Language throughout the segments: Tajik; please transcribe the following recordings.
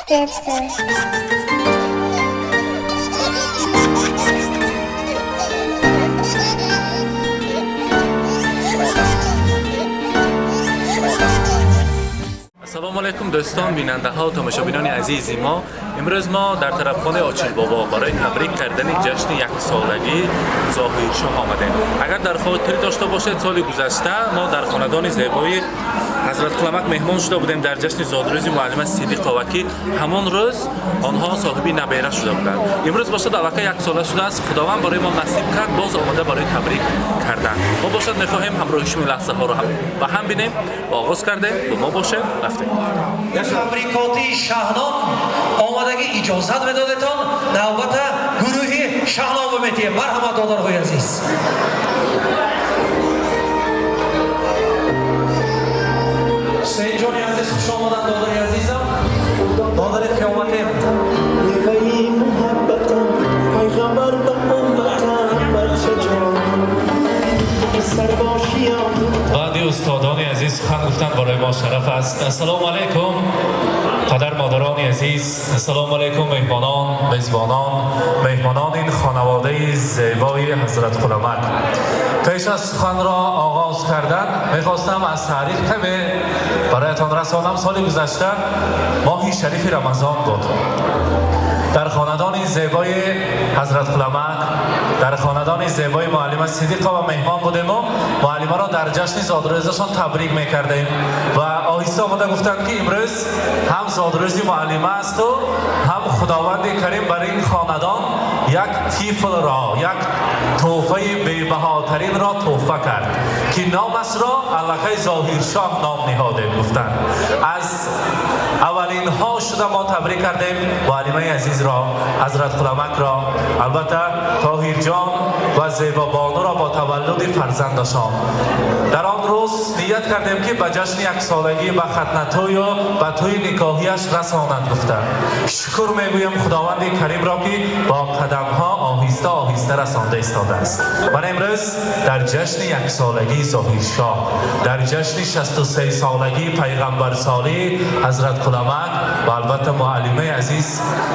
Сердце. Ассалому алайкум, дӯстон, бинандаҳо, тамошобинони азизи мо. Имрӯз мо дар тарабхонаи Очилбобо барои табрик кардани ҷашни яксолагии Зоҳиршоҳ омадем. Агар дар хотир дошта бошед, соли гузашта мо дар хонадони зебои Ҳазрат Қуламак меҳмон шуда будем дар ҷашни зодрӯзи муаллима Сидиқова, ки ҳамон рӯз онҳо соҳиби набера шуда буданд. Имрӯз бошад, аллакай яксола шудааст. Худованд барои мо насиб кард, боз омода барои табрик кардан. Мо бошад мехоҳем ҳамроҳи шумо лаҳзаҳоро ба ҳам бинем ва оғоз кардем. Бо мо бошед, рафтем. Табрикоти Шаҳном омадагӣ иҷозат медодетон, навбата гурӯҳи Шаҳном метиҳем. Марҳамат, додарҳои азиз. Ҳусейнҷони азиз, хуш омаданд, додари азизам, додари қиёматем. Меваи муҳаббатам, пайғамбар ба умматам, бачаҷон, сарбошиён. Баъди устодони азиз сухан гуфтан барои мо шараф аст. Ассалому алайкум, падар модарони азиз, ассалому алайкум, меҳмонон, мезбонон, меҳмонони ин хонаводаи зебои Ҳазрат Қуламак. Пеш аз суханро оғоз кардан мехостам аз таърих каме бароятон расонам. Соли гузашта моҳи шарифи Рамазон буд. Дар хонадони зебои Ҳазрат Қуламак, дар хонадони зебои муаллима Сидиқова меҳмон будему муаллимаро дар ҷашни зодрӯзашон табрик мекардем ва оҳиста омода гуфтанд, ки имрӯз ҳам зодрӯзи муаллима асту ҳам Худованди Карим бар ин хонадон як тифлро, як тӯҳфаи бебаҳотаринро тӯҳфа кард, ки номашро аллакай Зоҳиршоҳ ном ниҳодем, гуфтанд. Аз аввалинҳо шуда мо табрик кардем муаллимаи азизро, Ҳазрат Қуламакро, албатта Тоҳирҷон ва Зебобонуро бо таваллуди фарзандашон. Дар он рӯз ният кардем, ки ба ҷашни яксолагӣ, ба хатнатӯю ба тӯи никоҳияш расонанд, гуфта. Шукр мегӯям Худованди Каримро, ки бо қадамҳо оҳиста оҳиста расонда истодааст. Ман имрӯз дар ҷашни яксолагии Зоҳиршоҳ, дар ҷашни 63-солагии пайғамбарсолии Ҳазрат Қуламак ва албатта муаллимаи азиз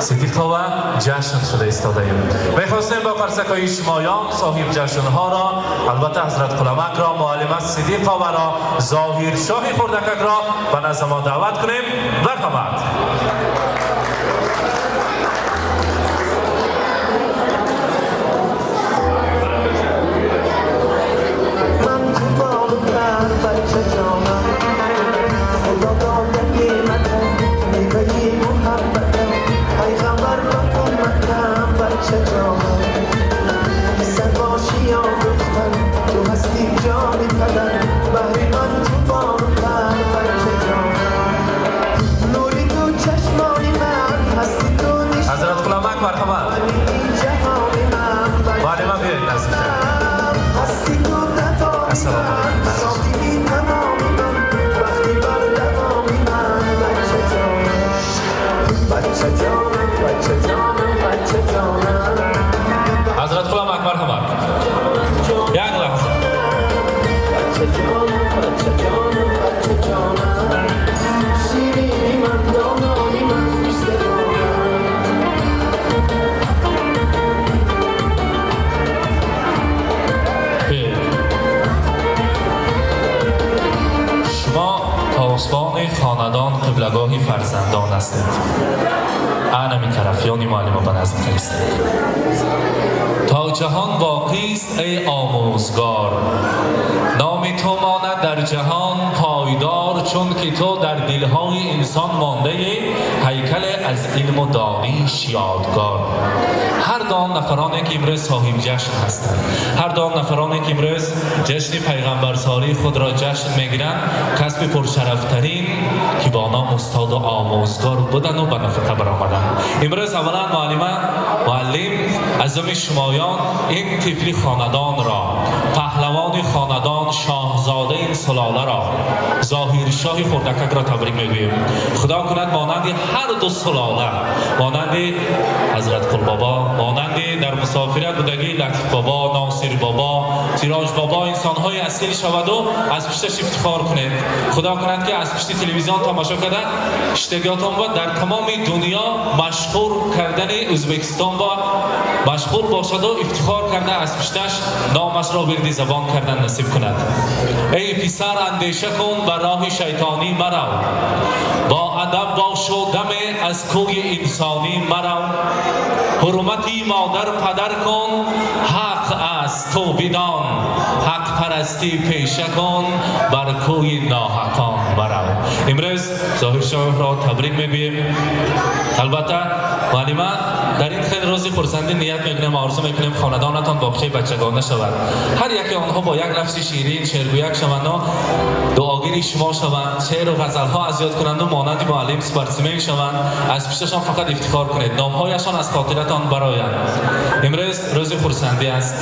Сидиқова ҷашн шуда истодаем. Мехостем бо қарсакҳои шумоён соҳиб ҷашнҳоро, албатта Ҳазрат Қуламакро, муаллима Сидиқоваро, Зоҳиршоҳи хурдакакро ба назди мо даъват кунем. Марҳамат. Ман ту болу пар, бачаҷонам, Худо дода неъматам, меваи муҳаббатам, пайғамбар ба умматам, бачаҷонам, сарбошиён гуфтан, ту ҳастӣ ҷони падар, баҳри ман ту болу пар, бачаҷонам, нури ту чашмони ман, ҳасти ту. Ҳазрат Қуламак, марҳамат. Ҷаҳони ман. Муаллима, биёед наздиктар. Ҳасти ту давоми Ассалому ман. алайкум. Шодии тамоми ман, вақти бар давоми ман, бачаҷонам, бачаҷонам, бачаҷонам, бачаҷонам. Ҳазрат Қуламак, марҳамат, як лаҳза. Бачаҷонам, бачаҷонам, бачаҷонам, ширини ман, донои ман, хушзабонам. Биёед. Шумо посбони хонадон, қиблагоҳи фарзандон ҳастед. Анами тарафёни муаллима ба наздиктар истед. То ҷаҳон боқист, эй омӯзгор, номи ту монад дар ҷаҳон пойдор, чун ки ту дар дилҳои инсон мондаи ҳайкале аз илму дониш ёдгор. Ҳар дон нафароне, ки имрӯз соҳиб ҷашн ҳастанд, ҳар дон нафароне, ки имрӯз ҷашни пайғамбарсолии худро ҷашн мегиранд, касби пуршарафтарин, ки бо ном устоду омӯзгор будану ба нафақа баромаданд. Имрӯз аввалан муаллима, муаллим аз номи шумоён ин тифли хонадонро, паҳлавони хонадон, шоҳзодаи ин сулоларо, Зоҳиршоҳи хурдакакро табрик мегӯем. Худо кунад монанди ҳар ду сулола, монанди Ҳазрат Қулбобо, монанди дар мусофират будагӣ Латиф бобо, Носир бобо, Сироҷ бобо инсонҳои асил шаваду аз пушташ ифтихор кунед. Худо кунад ки аз пушти телевизион тамошо карда иштагиётон ба дар тамоми дунё машҳур кардани Ӯзбекистон ба машғул бошаду ифтихор карда аз пушташ номашро вирди забон кардан насиб кунад. Эй писар, андеша кун, ба роҳи шайтонӣ марав, бо адаб бошу даме аз кӯи инсонӣ марав. Ҳурмати модар падар кун, ҳақ аст ту бидон, ҳақпарастӣ пеша кун, бар кӯи ноҳақон марав. Имрӯз Зоҳиршоҳро табрик мегӯем. Албатта, муаллима, дар ин хел рӯзи хурсандӣ ният мекунем, орзу мекунем, хонадонатон боғчаи бачагона шавад, ҳар яке онҳо бо як лафзи ширин шеъргӯяк шаванду дуогири шумо шаванд, шеъру ғазалҳо аз ёд кунанду монанди муаллим спортсмен шаванд. Аз пушташон фақат ифтихор кунед, номҳояшон аз хотиратон бароянд. Имрӯз рӯзи хурсандӣ аст.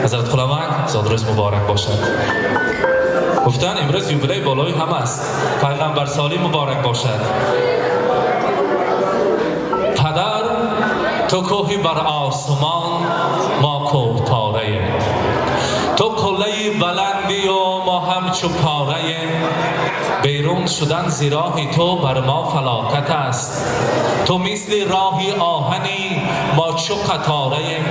Ҳазрат Хуламак, зодрӯз муборак бошад. Гуфтан, имрӯз юбилей болои ҳама аст. Пайғамбарсолӣ муборак бошад. Падар, ту кӯҳи бар осмон, мо кӯҳпораем, ту қуллаи баландию мо ҳамчу пораем. Берун шудан зи роҳи ту бар мо фалокат аст, ту мисли роҳи оҳанӣ, мо чу қатораем.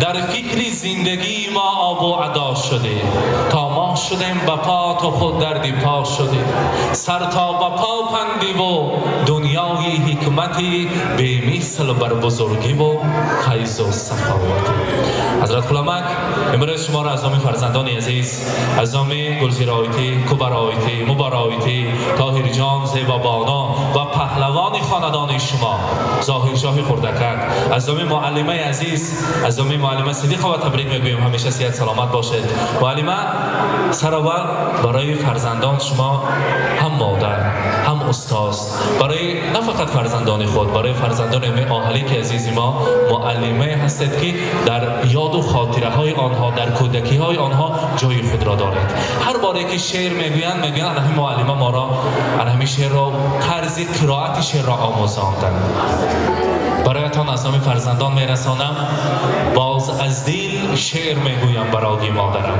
Дар фикри зиндагии мо обу адо шудӣ, то мо шудем ба по, ту худ дарди по шудӣ. Сар то ба по пандиву дунёи ҳикмати бемисл бар бузургиву файзу саховатӣ. Ҳазрат Хуламак, имрӯз шуморо аз номи фарзандони азиз, аз номи Гулзироитӣ, Кубароитӣ, Мубароитӣ, Тоҳирҷон, Зебобоно ва паҳлавони хонадони шумо Зоҳиршоҳи хурдакак, аз номи муаллимаи азиз, аз номи муаллима Сидиқова табрик мегӯем. Ҳамеша сиҳат саломат бошед. Муаллима, сараввал барои фарзандон шумо ҳам модар, ҳам устоз, барои на фақат фарзандони худ, барои фарзандони оҳале ки азизи мо муаллимае ҳастед, ки дар ёду хотираҳои онҳо, дар кӯдакиҳои онҳо ҷои худро доред. Ҳар боре ки шеър мегӯянд, мегӯянд: ана ҳамин муаллима моро ана ҳамин шеърро, тарзи қироати шеърро омӯзонданд. Бароятон аз номи фарзандон мерасонам: боз аз дил шеър мегӯям барои модарам,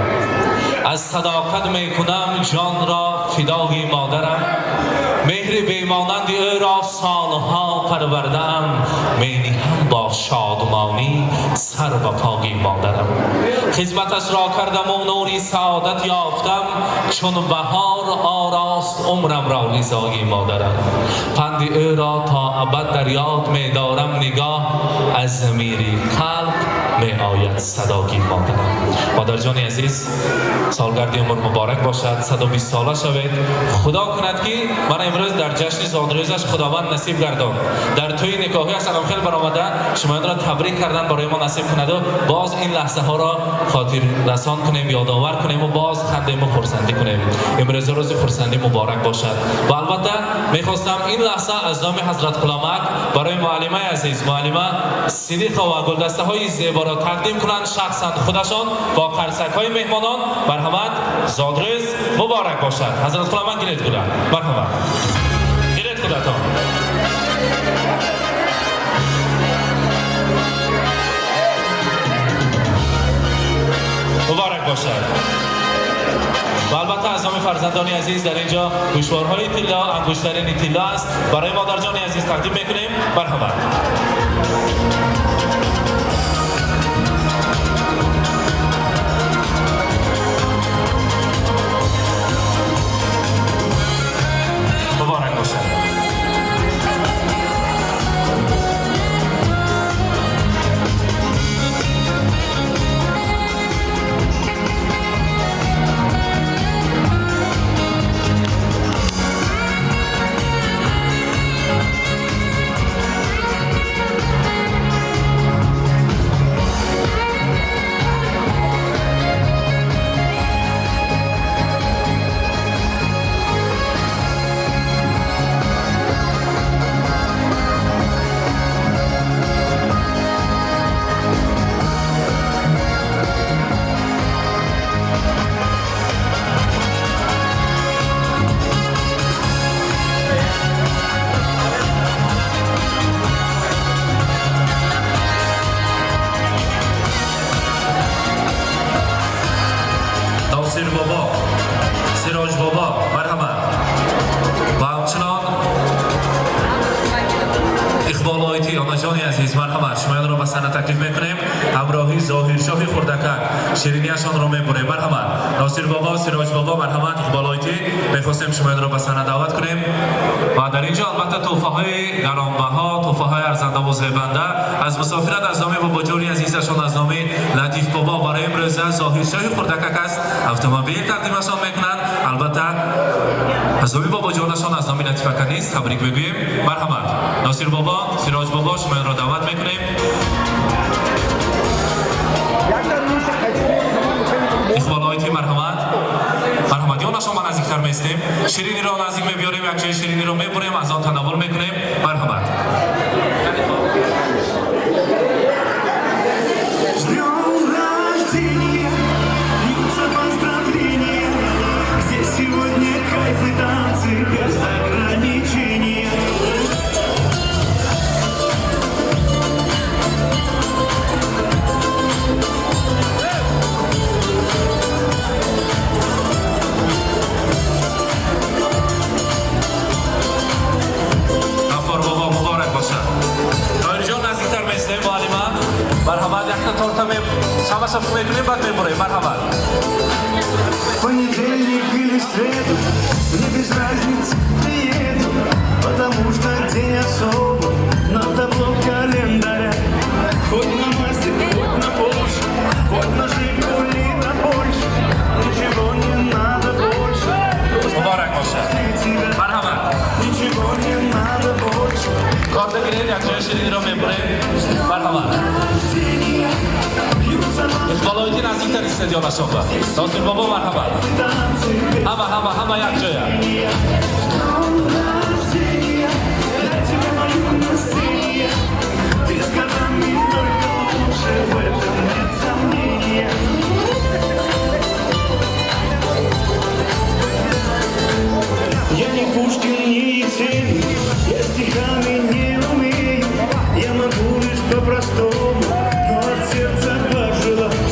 аз садоқат мекунам ҷонро фидои модарам. Меҳри бемонанди ӯро солҳо парвардаам, мениҳам бо шодмонӣ сар ба пои модарам. Хизматашро кардаму нури саодат ёфтам, чун баҳор орост умрамро ризои модарам. Панди ӯро то абад дар ёд медорам, нигоҳ аз замири қалб меояд садои модарам. Модарҷони азиз, солгарди умр муборак бошад, 120 сола шавед. Худо кунад ки мана имрӯз дар ҷашни зодрӯзаш Худованд насиб гардон, дар тӯи никоҳиаш анамхел баромада шумоёнро табрик кардан барои мо насиб кунаду боз ин лаҳзаҳоро хотиррасон кунем, ёдовар кунему боз хандему хурсандӣ кунем. Имрӯза рӯзи хурсандӣ муборак бошад. Ва албатта, мехостам ин лаҳза аз номи Ҳазрат Ғуломак барои муаллимаи азиз, муаллима Сидиқова, гулдастаҳои зеборо тақдим кунанд шахсан худашон бо қарсакҳои меҳмонон. Марҳамат, зодрӯз муборак бошад. Ҳазрат Ғуломак, гиред гула, марҳамат, гиред худатон. Муборак бошад. Ва албатта, аз номи фарзандони азиз дар инҷо гӯшворҳои тилло, ангуштарини тилло аст, барои модарҷони азиз тақдим мекунем. Марҳамат. Муборак бошад. Носир бобо, Сироҷ бобо, марҳамат. Ва ҳамчунон Иқбол Ойтӣ, онаҷони азиз, марҳамат. Шумоёнро ба саҳна таклиф мекунем. Ҳамроҳи Зоҳиршоҳи хурдакак ширинияшонро мебурем. Марҳамат, Носир бобо, Сироҷ бобо, марҳамат. Иқбол Ойтӣ, мехостем шумоёнро ба саҳна даъват кунем. Ва дар ин ҷо албатта тӯҳфаҳои гаронбаҳо, тӯҳфаҳои арзандаву зебанда аз мусофират аз номи бобоҷони азизашон, аз номи Латиф бобо барои имрӯза Зоҳиршоҳи хурдакак аст, автомобил тақдимашон мекунанд. Албатта, аз номи бобоҷонашон, аз номи Латифака низ табрик мегӯем. Марҳамат, Носир бобо, Сироҷ бобо, шумоёнро даъват мекунем. Иқбол Ойтӣ, марҳамат, марҳамат. Ёнашон ма наздиктар меистем, шириниро наздик мебиёрем, якҷоя шириниро мебурем, аз он танаввул мекунем. Марҳамат. С днем рождения, льются поздравления. Здесь сегодня кайф и танцы без ограничения. Ғаффор бобо, муборак бошад. Тоҳирҷон, наздиктар меистем. Муаллима, марҳамат. Якта торта шамаша мекунем, баъд мебурем. Марҳамат. Понедельник или среду, мне без разницы, приеду, потому что день особый на табло календаря. Хоть на Мазде, хоть на Порше, хоть на Жигули до Польши, ничего не надо больше. Просто Муборак бошад. тебя, Марҳамат. ничего не надо больше. Корда гиред, якҷоя шириниро мебурем. Марҳамат. Рождения, льются Иқбол Ойтӣ, наздиктар истед ёнашон ба. Носир бобо, марҳамат. танцы без Ҳама, ҳама, ҳама якҷоя. Рождения, для тебя мою на сцене. Ты с годами только лучше, в этом нет сомнения. Я не Пушкин, не Есенин, я стихами не умею. Я могу лишь по-простому, но от сердца пожелать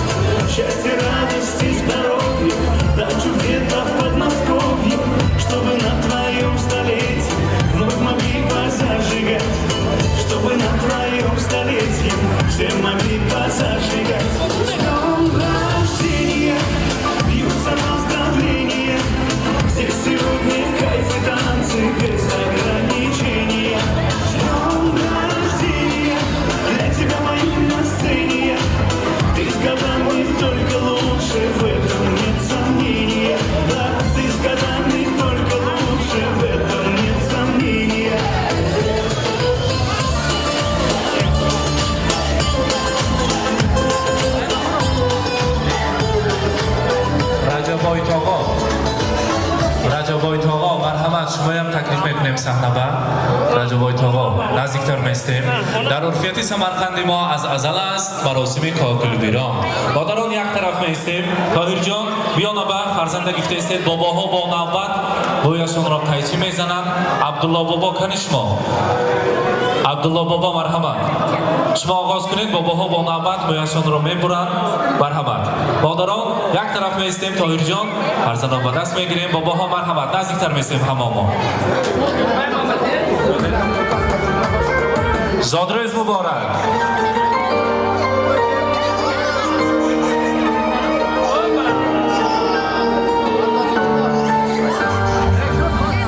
счастья, радости, здоровья, дачу где-то в Подмосковье, чтобы на твоем столетии вновь могли позажигать, чтобы на твоем столетии все могли позажигать. С днем рождения, льются поздравления. Здесь сегодня кайф и танцы без ограничения. С днем рождения, для тебя мою на сцене. Ты с годами только лучше, в этом нет сомнения. Да, ты с годами только лучше, в этом нет сомнения. Раҷабой тоғо, Раҷабой тоғо, марҳамат. Шумоям таклиф мекунем саҳна ба. Раҷабой тоғо, наздиктар меистем. Дар урфияти Самарқанди мо аз азал аст маросими кокулбирон. Модарон як тараф меистем. Тоҳирҷон, биёна ба фарзанда гифта истед. Бобоҳо бо навбат бӯяшонро қайчӣ мезананд. Абдулло бобо, кани шумо? Абдулло бобо, марҳамат, шумо оғоз кунед. Бобоҳо бо навбат мӯяшонро мебуранд. Марҳамат, модарон як тараф меистем. Тоҳирҷон, фарзандон ба даст мегирем. Бобоҳо, марҳамат, наздиктар меистем ҳамамо. Зодрӯз муборак.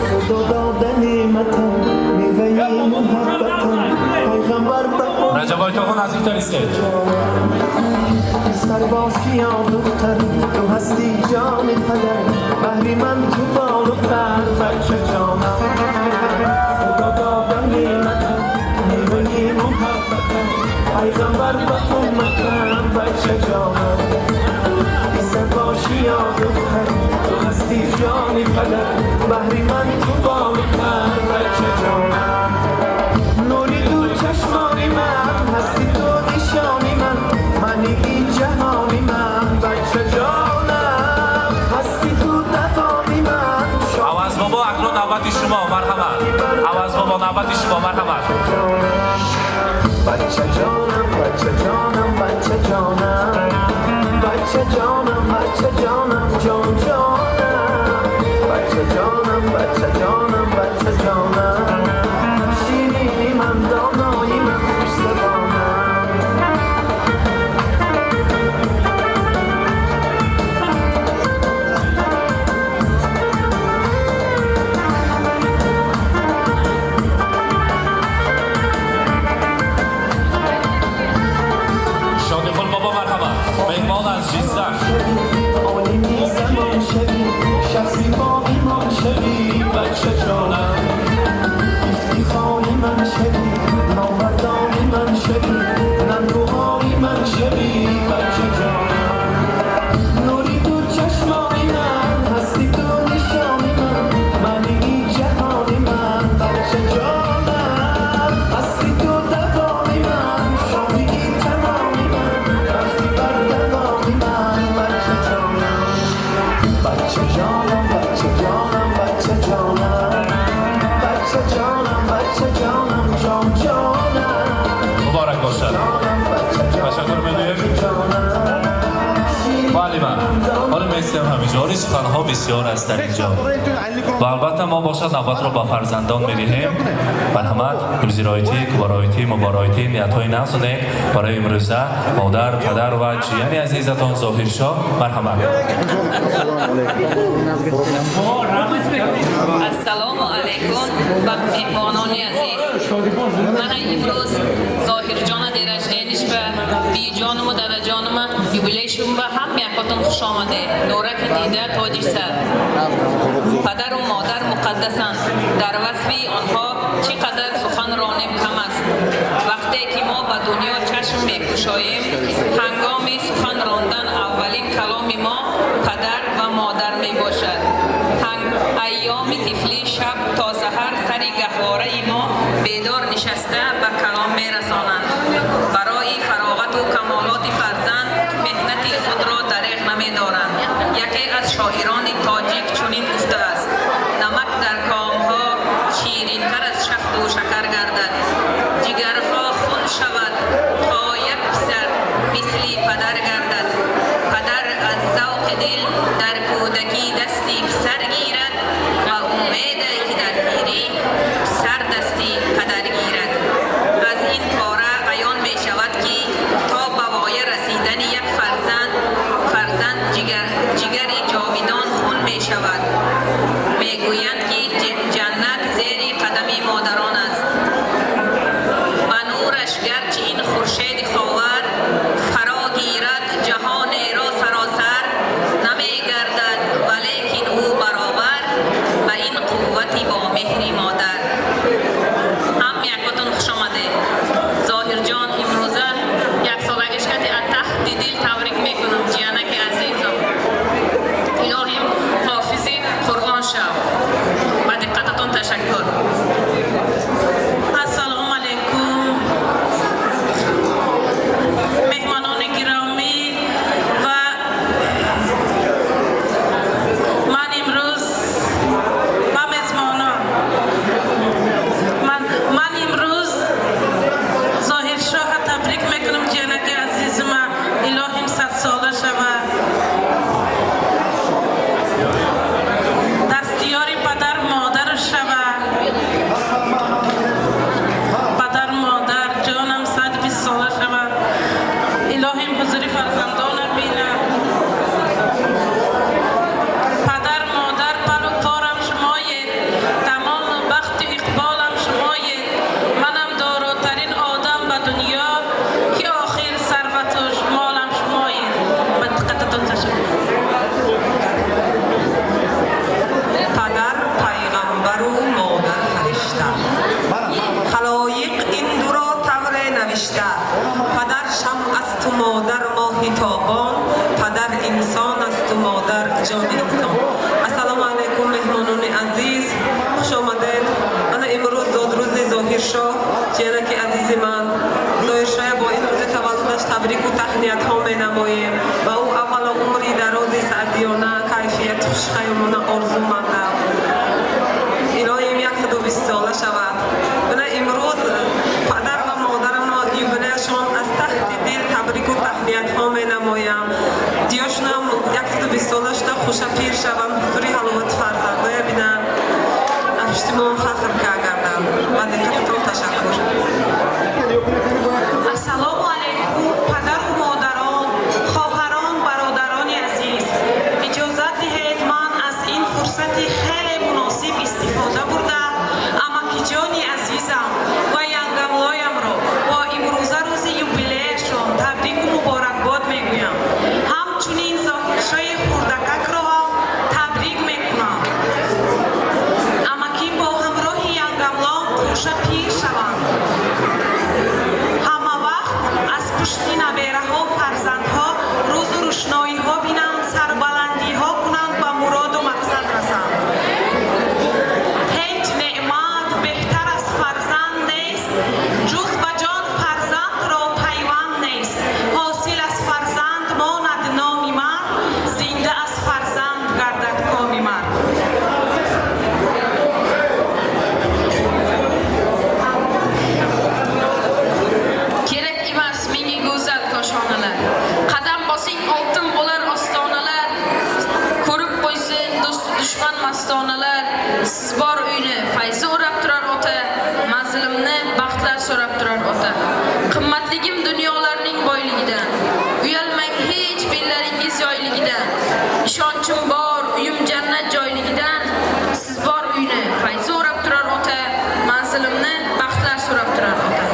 Худо дода неъматам, меваи муҳаббатам, пайғамбар ба Раҷабой тоғо, наздиктар истед. Сарбозӣ ё духтар, ту ҳастӣ ҷони падар, баҳри ман ту болу пар, бача ҷонам. Худо дода неъматам, меваи муҳаббатам, пайғамбар ба умматам, бача ҷонам. Писар бошӣ ё духтар, ту ҳастӣ ҷони падар, баҳри ман ту болу пар, бача ҷонам. Нури ду чашмони ман ҳастӣ ту, нишони ман, мани ин ҷаҳони ман, бача ҷонам. Ҳастӣ ту давоми ман. Аваз бобо, акнун навбати шумо, марҳамат. Аваз бобо, навбати шумо, марҳамат. Бача ҷонам, бача ҷонам, бача ҷонам, бача. Бача ҷонам, бача ҷонам, ҷон ҷонам, бача ҷонам, бача ҷонам, бача ҷонам, ширини ман, донои ман, хушзабонам. Шодиқул бобо, марҳамат, меҳмон аз Ҷиззах. Олими замон шавӣ, шахси бо имон шавӣ, бача ҷонам, ифтихори ман шавӣ, номбардори ман шавӣ, нангуҳори ман шавӣ, бача ҷонам, нури ту чашмони ман, ҳасти ту нишони ман, маънии ҷаҳони ман, бача ҷонам, ҳасти ту давоми ман, шодии тамоми ман, бахти бардавоми ман, бача ҷонам, бача ҷонам, бача ҷонам, бача ҷонам, бача ҷонам, бача ҷонам, ҷон ҷонам. Муборак бошад. Ҷонам, бача Ташаккур мегӯем. ҷонам. Бале, ман ҳоло меистем ҳаминҷо. Ҳоли суханҳо бисёр аст дар инҷо ва албатта мо бошад навбатро ба фарзандон медиҳем. Марҳамат, гулзироитӣ, кубароитӣ, мубораитӣ, ниятҳои нағзу нек барои имрӯза модар, падар ва ҷияни азизатон Зоҳиршоҳ, марҳамат. Ассалому алайкум ба меҳмонони азиз. Мана имрӯз Зоҳирҷона день рождения ш ба, биҷонуму дадаҷонума юбилейшум ба ҳам якотон хуш омадед. Нораки дида, тоҷи сар. Падару модар муқаддасанд. Дар васфи онҳо чӣ қадар сухан ронем, кам аст. Вақте ки мо ба дунё чашм мекушоем, ҳангоми сухан рондан аввалин каломи мо падар ва модар мебошад. Айёми тифлӣ шаб то саҳар сари гаҳвораи мо бедор нишаста ба калом мерасонанд. Барои фароғату камолоти фарзанд меҳнати худро дареғ намедоранд. Яке аз шоирони тоҷик чунин гуфтааст: «Намак дар комҳо ширинтар аз шаҳду шакар гардад, ҷигарҳо хун шавад, то як писар мисли падар гардад. Падар аз завқи дил дар кӯдакӣ дасти писар гирад ва умеде ки дар пирӣ писар дасти падар гирад». Аз ин пора аён мешавад, ки то ба воя расидани як фарзанд ҷигари ҷовидон хун мешавад. Мегӯянд, ки ҷаннат зери қадами модарон аст. Ба нураш гарчи ин хуршеди ховар фаро гирад ҷаҳонеро саросар, намегардад валекин ӯ баробар ба ин қуввати бо меҳри модар. Ҳам якотон хушомадед. Зоҳирҷон имрӯза яксолагиш кати аз таҳти дил табрик мекунам. Ҷиянаки азизам, илоҳим ҳофизи Қуръон шав. Ба диққататон ташаккур. Ассалому алайкум, меҳмонони гиромӣ ва ман имрӯз ва мезбонон. Ман имрӯз Зоҳиршоҳа табрик мекунам, ҷиянаки азизима, илоҳим 100-сола шавад, дастиёри падар модар шавад. Падар модар ҷонам 120-сола шавад, илоҳим ҳузури фарзандона бинад. Падар модар, палу порам шумоед, тамому бахту иқболам шумоед. Манам доротарин одам ба дунё, ки охир сарвату молам шумоед. Ба диққататон ташаккур. Падар пайғамбару модар фаришта, халоиқ ин дуро тавре навишта. Падар шамъ асту модар моҳи тобон, падар инсон асту модар ҷони инсон. Ассалому алайкум, меҳмонони азиз, хуш омадед. Ана имрӯз зодрӯзи Зоҳиршоҳ, ҷиянаки азизи ман. Зоҳиршоҳя бо ин рӯзи таваллудаш табрику таҳниятҳо менамоем ва ӯ аввало умри дарози саъдиёна, кайфияти хушхаёмона орзумандам. Илоҳим 120-сола шавад. Бина имрӯз падар ва модарамро юбилеяшон аз таҳти дил табрику таҳниятҳо менамоям. Диёш. сола шуда, хуша пир шаванд, ҳузури ҳаловати фарзандоя бинанд, аз пушти мо фахр кагарданд. Ба диққататон ташаккур. Ассалому алайкум, падару модарон, хоҳарон, бародарони азиз. Иҷозат диҳед, ман аз ин фурсати хеле муносиб истифода бурда, амакиҷони азизам ва янгамлоямро бо имрӯза рӯзи юбилеяшон табрику муборакбод мегӯям. Ҳамчунин Зоҳиршои хурдакакро ҳам табрик мекунам. Амакӣ бо ҳамроҳи янгамлом хӯша пир шаванд, ҳама вақт аз пушти набераҳо, фарзандҳо рӯзу рӯшноиҳо бинанд, сарбаландиҳо кунанд, ба муроду мақсад расанд. Ҳеҷ неъмат беҳтар аз фарзанд нест, ҷуз ба ҷон фарзандро пайванд нест. Ҳосил аз фарзанд монад номи мард, зинда аз фарзанд гардад коми мард. Kerak emas menga go'zal koshonalar. Qadam bosing, oltin bo'lar ostonalar. Ko'rib qo'ysin do'st dushman mastonalar. Siz bor uyni fayzi o'rab turar ota, manzilimni baxtlar so'rab turar ota. Qimmatligim dunyolarning boyligidan. Uyalmang hech bellaringiz yoyligidan. Ishonchim bor, uyim jannat joyligidan. Siz bor uyni fayzi o'rab turar ota, manzilimni baxtlar so'rab turar ota.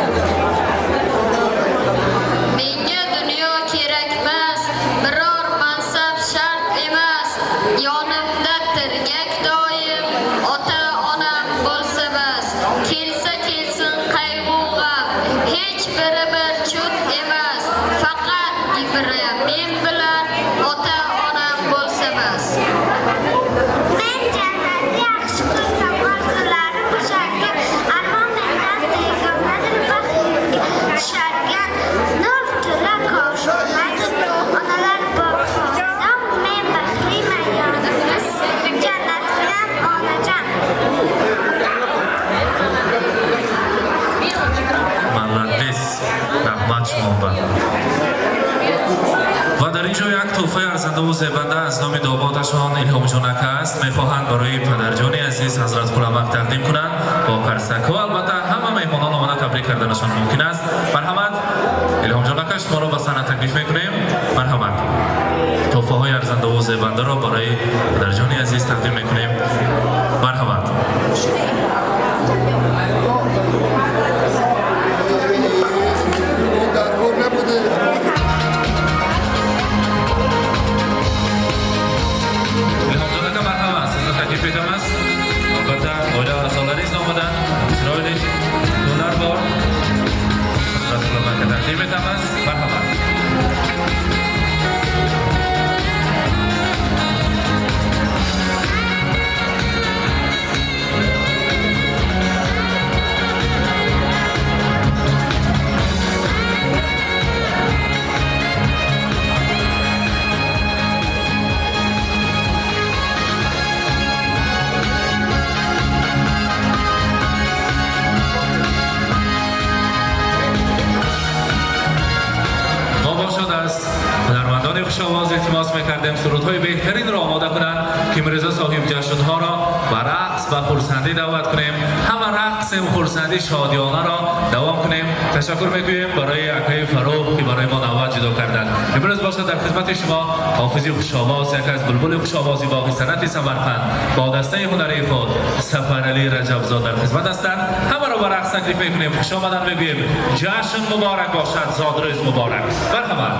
Menga dunyo kerakmas, biror mansab shart emas. Yonimda tirgak doim, ota onam bo'lsa bas. Kelsa kelsin qayg'u g'am, hech biri bir cho't emas. Faqat ibra men bilan ota onam bo'lsa bas. Men jannatni yaxshi ko'rsam, orzularim usharkan, armon mendan begonadir, baxtimga tusharkan, nur to'la koshonadir, onalar bor xonadon, men baxtliman yonimda jannat bilan onajon. Молодец, раҳмат шумоба. Ва дар ин ҷо як тӯҳфаи арзандаву зебанда аз номи домодашон Илҳомҷон ака аст. Мехоҳанд барои падарҷони азиз Ҳазрат Қуламак тақдим кунанд бо карсакҳо. Албатта, ҳама меҳмонон омада табрик карданашон мумкин аст. Марҳамат, Илҳомҷон ака, шуморо ба саҳна таклиф мекунем. Марҳамат, тӯҳфаҳои арзандаву зебандаро барои падарҷони азиз тақдим мекунем. Марҳамат. Даркор набуде. Илҳомҷон ака, марҳамат, sizni taklif etamiz. Albatta, oila a'zolaringiz nomidan chiroyli gullar bor. Hazrat Qulamakka taqdim etamiz. Marhamat. Мо бошад аз ҳунармандони хушовоз илтимос мекардем, сурудҳои беҳтаринро омода кунанд, ки имрӯза соҳиб ҷашнҳоро ба рақс, ба хурсандӣ даъват кунем. Ҳама рақсем, хурсандӣ, шодиёнаро давом кунем. Ташаккур мекунем барои акаи Фарух, ки барои мо навбат ҷудо карданд. Имрӯз бошад дар хизмати шумо ҳофизи хушовоз, яке аз булбули хушовози боғи санъати Самарқанд бо дастаи ҳунарии худ Сафаралӣ Раҷабзод дар хизмат ҳастанд. Ҳамаро ба рақс таклиф мекунем, хушомадан мегӯем. Ҷашн муборак бошад, зодрӯз муборак. Марҳамат.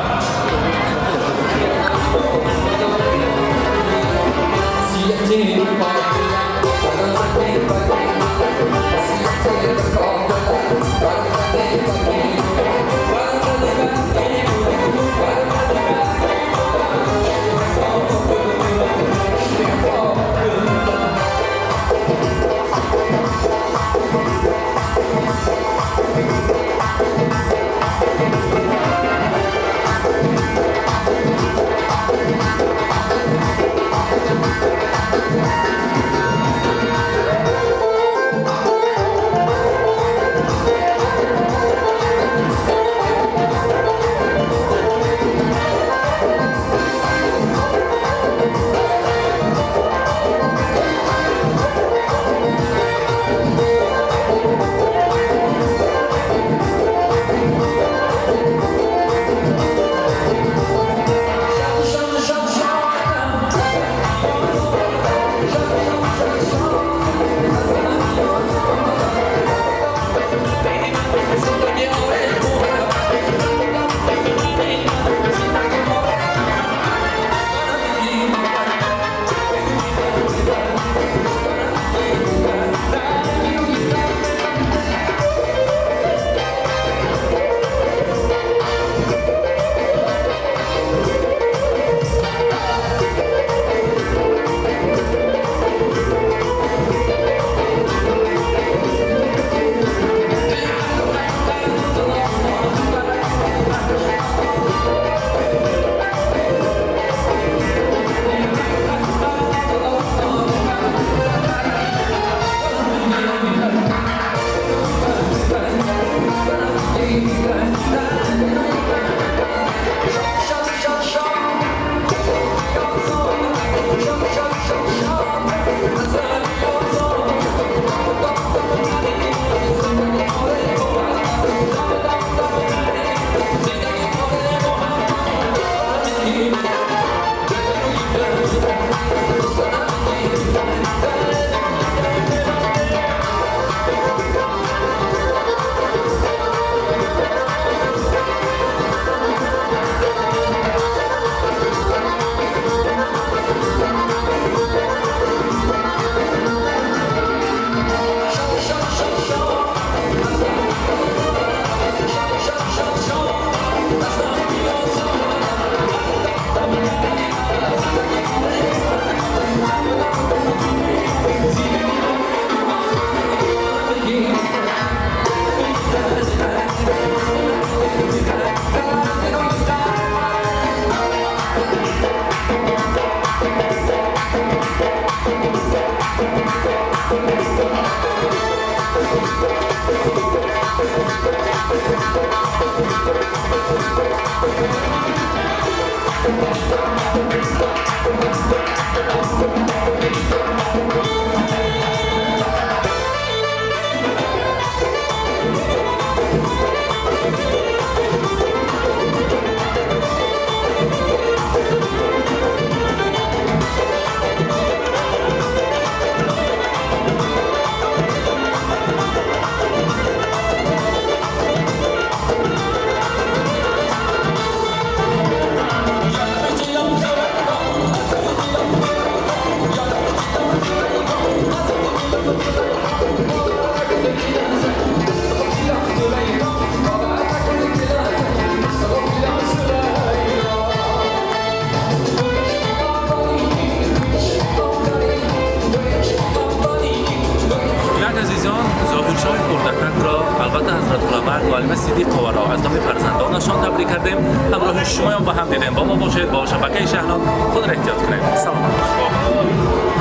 Инак, азизон, Зоҳиршоҳи хурдакакро, албатта Ҳазрат Ғуламард ва Алима Сидиқоваро аз номи фарзандонашон табрик кардем. Ҳамроҳи шумоён ба ҳам дидем. Бо мо бошед, бо шабакаи Шаҳнод. Худро эҳтиёт кунед, саломат бошед.